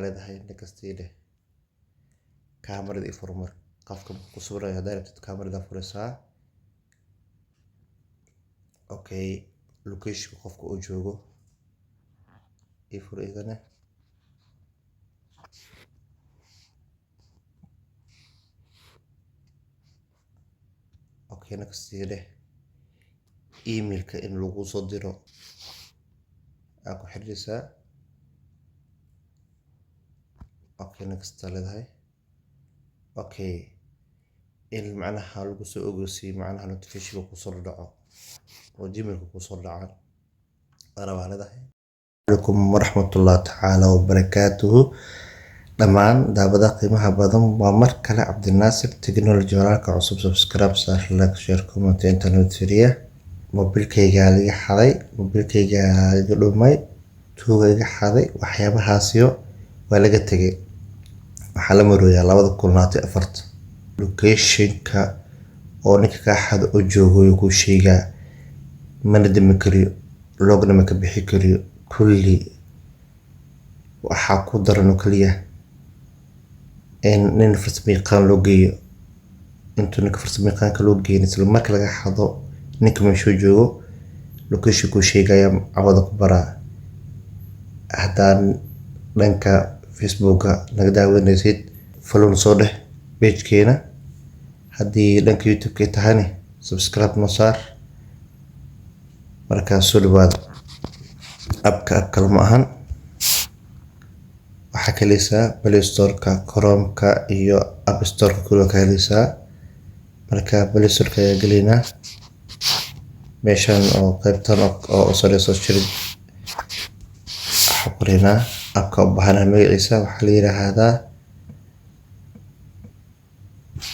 Leedahay next dheh. Kaamarada ii fur marka qofka ku sawirayo haddaa rabtid, kaamarada furaysaa. Okay, locationka qofka uu joogo ii fur idana. Okay, next dheh. Emailka in lagu soo diro aa ku xiraysaa. Okay, next aa leedahay. Okay, in macnaha lagu soo ogeysiiyo, macnaha notification kusoo dhaco oo Gmailka kusoo dhacaan rabaa leedahay. Calaykum waraxmatullahi tacaala wabarakaatuhu dhammaan daawada qiimaha badan. Waa mar kale Cabdinaasir Technology. Walaalka cusub, subscribe saar, like, share, comment, internet firiya. Mobilkayga laga xaday, mobilkayga iga dhumay, tuuga iga xaday, waxyaabahaasiyo waa laga tegay. Waxaa la marooyaa 2024. Locationka oo ninka kaa xado oo joogo kuu sheegaa, mana dami kariyo, lockna ma ka bixi kariyo. Kulli waxaa ku daran oo kaliya in nin farsamo yaqaan loo geeyo. Intuu ninka farsamo yaqaanka loo geeyin, isla marka laga xado, ninka meeshuu joogo location kuu sheegaya, cawada ku baraa. Haddaan dhanka Facebooka naga daawanaysid, follow soo dheh pagekeena. Haddii dhanka YouTube-ka tahayna, subscribe noo saar. Markaa soo dhawaada. Appka app kale ma ahan, waxaa ka heleysaa Play Store-ka, Chrome-ka iyo App Store-ka, kulli ka heleysaa. Marka Play Store-ka ayaa geleynaa. Meeshan oo qaybtan oo u sareyso search waxaa qoraynaa appka u baahanahay magaciisa. Waxaa la yiraahdaa,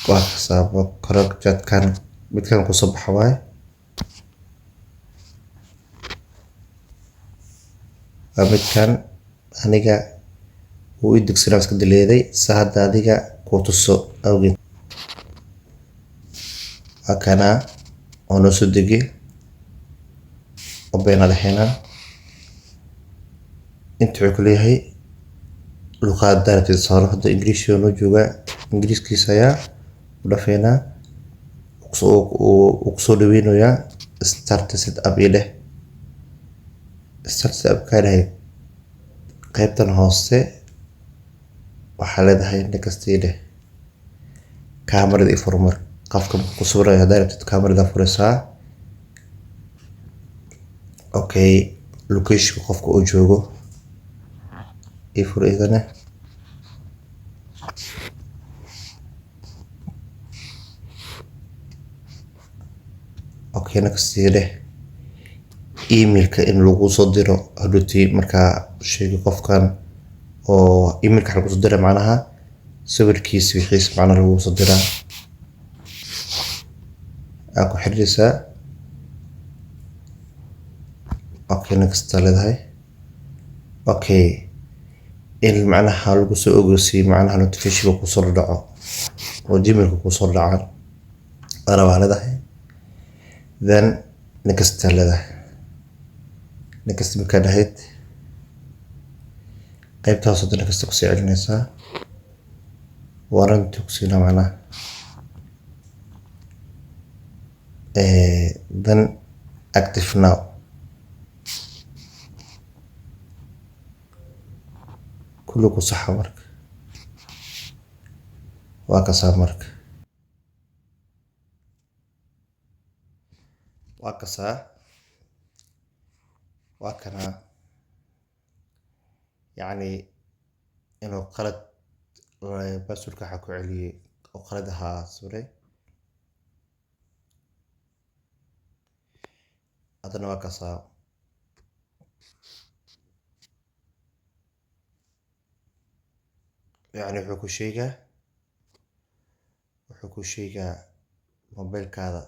waa kasaabo Chrome, midkan kusoo baxa waaye. Waa midkan. Aniga wuu ii degsanaa, iska dileeday sa hadda adiga kuu tuso awgeed. Waa kanaa oo noo soo degay. Open aa dhahaynaa. Inta wuxuu ku leeyahay luqadda rabtid saaro. Hadda English noo joogaa, Ingiriiskiisa ayaa u dhafeynaa. Uu kusoo dhaweynayaa. Start setup ii dheh. Start setup kaa dhahay, qaybtan hoose waxaa leedahay next ii dheh. Kaamarada ii fur marka qofka ku sawirayo haddaa rabtid, kaamarada furaysaa. Okay, locationka qofka uu joogo ii fur idana. Okay, next ii dheh. Emailka in lagu soo diro hadhowtii markaa sheego qofkan oo emailka waxa lagu soo diraa, macnaha sawirkiisa wixiisa macnaha lagu soo diraa aa ku xiraysaa. Okay, next aa leedahay. Okay, in macnaha lagu soo ogeysiiyo, macnaha notification kusoo dhaco oo Gmailka kusoo dhacaan rabaa leedahay. Then next aa leedahay. Next markaa dhahayd, qaybta hoose next kusii celinaysaa, warranty kusiinaa macnaha. Then active now. Kulli ku saxa marka. Waa kasaa marka, waa kasaa, waa kanaa. Yacni inuu qalad passwordka waxaa ku celiyay oo qalad ahaa sawray. Haddana waa kasaa. Yacni wuxuu ku sheegaa mobilkaada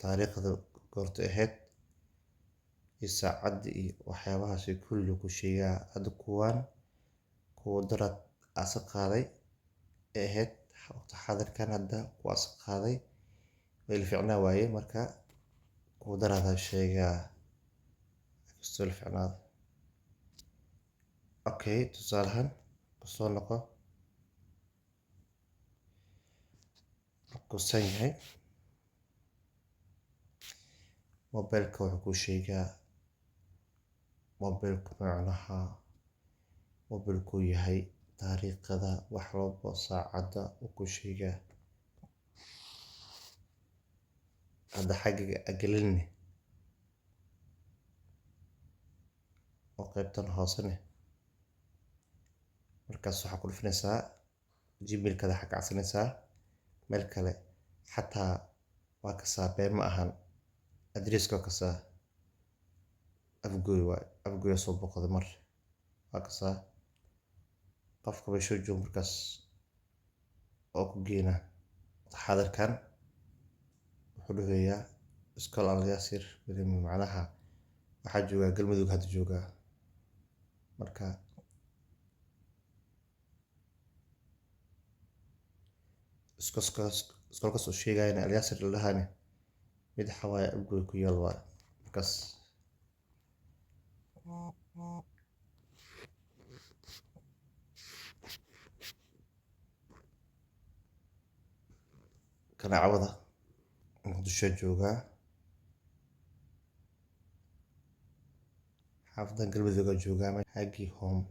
taariikhda goorta ahayd iyo saacadda iyo waxyaabahaas kulli ku sheegaa. Hadda kuwaan kuwa darad asa qaaday ee ahayd waqti xaadirkan, hadda kuwa asa qaaday way la ficnaa waaye. Marka kuwa daraad sheegaa kastoo la ficnaado. Okay, tusaalahan kusoo noqo. Markuu san yahay mobilka, wuxuu kuu sheegaa mobilku macnaha mobilkuu yahay, taariikhda, wax walbo, saacadda uu kuu sheegaa. Hadda xagga agelinne oo qaybtan hoosene, markaas waxaa ku dhufanaysaa Gmailkada, waxaa kacsanaysaa meel kale xataa waa kasaa. Been ma ahan, adreeska waa kasaa, Afgoy waay. Afgoy soo boqoday mar waa kasaa qofka meeshuu joogo, markaas oo ku geynaa. Xaadirkan wuxuu dhahayaa Iskool Alyaasir, macnaha waxaa joogaa Galmudug hadda joogaa. Marka iskoolkaas uu sheegayana Alyaasir la dhahane, mid waxaa waaye Afgoy ku yaal waay. Markaas kanaacawada Muqdisho joogaa, xaafadan Galmudug joogaa, Hagi Home.